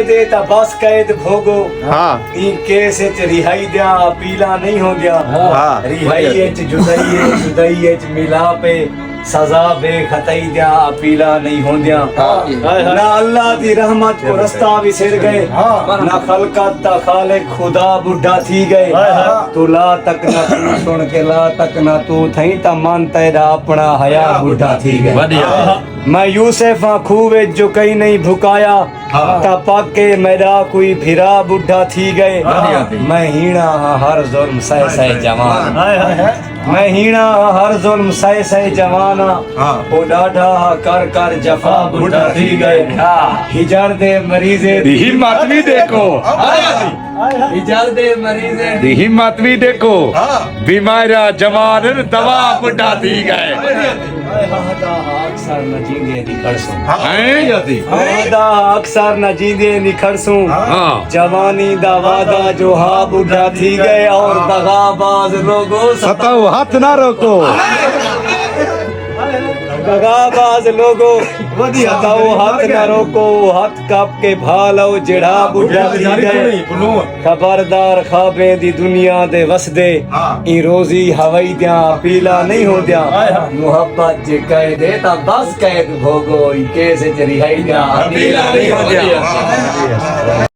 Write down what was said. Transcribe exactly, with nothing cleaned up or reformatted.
دے تاں بس قید بھوگو۔ ہاں۔ ایں کیس اچ رہائی دیاں اپیلاں نہیں ہوندیاں۔ ہاں۔ رہائی اچ جدائی ہے، جدائی اچ ملاپ ہے، سزا بے خطائی دیاں اپیلاں نہیں ہوندیاں۔ ہاں۔ نہ اللہ دی رحمت کو رستہ وسر گئے، ہاں۔ نہ خلقت دا خالق خدا بڈھا تھی گئے۔ ہائے ہائے۔ تو لا تک نہ تو سن کے لا تک نہ تو تھئیں تاں من تیرا اپنا حیا بڈھا تھی گئے۔ وݙیا۔ میں یوسف ہاں کھوہ وچ جو کہیں نہیں بھکایا، ہاں۔ تاں پاکے میݙا کوئی بھرا ٻڈھا تھی ڳئے۔ ہاں۔ میں ہیݨا ہاں ہر ظلم سہہ سہہ جوان۔ ہائے ہائے۔ میں ہیݨا ہاں ہر ظلم سہہ سہہ جوان ہاں۔ ہاں۔ او ݙاڈھا ہا کر کر جفا ٻڈھا تھی ڳئے۔ ہاں۔ ہجر دے مریضے دی ہمت وی ݙیکھو۔ ہجر دے مریضے دی ہمت وی ݙیکھو۔ ہاں۔ بیمارا جوان دوا ٻڈھا تھی ڳئے۔ ہائے ہاں، دا ہا اکثر نہ جیندے دی کھڑسوں۔ ہائے۔ ہاں، دا ہا اکثر نہ جیندے دی کھڑسوں۔ ہاں۔ جوانی دا وعدہ جو ہا ٻڈھا تھی ڳئے اور دغا باز لوگو ستاؤ ہتھ نہ روکو۔ دغا باز لوگو ستاؤ ہتھ نہ روکو، ہتھ کپ کے بھا لو جڑا ٻڈھا تھی ڳئے۔ خبردار خوابیں دی دنیا دے وسدے، ہاں۔ ایں روزی ہوائی دیاں اپیلاں نہیں ہوندیاں۔ ہائے ہائے۔ محبت جے قید ہے تاں بس قید بھوگو، ایں کیس اچ رہائی دیاں اپیلاں نہیں ہوندیاں۔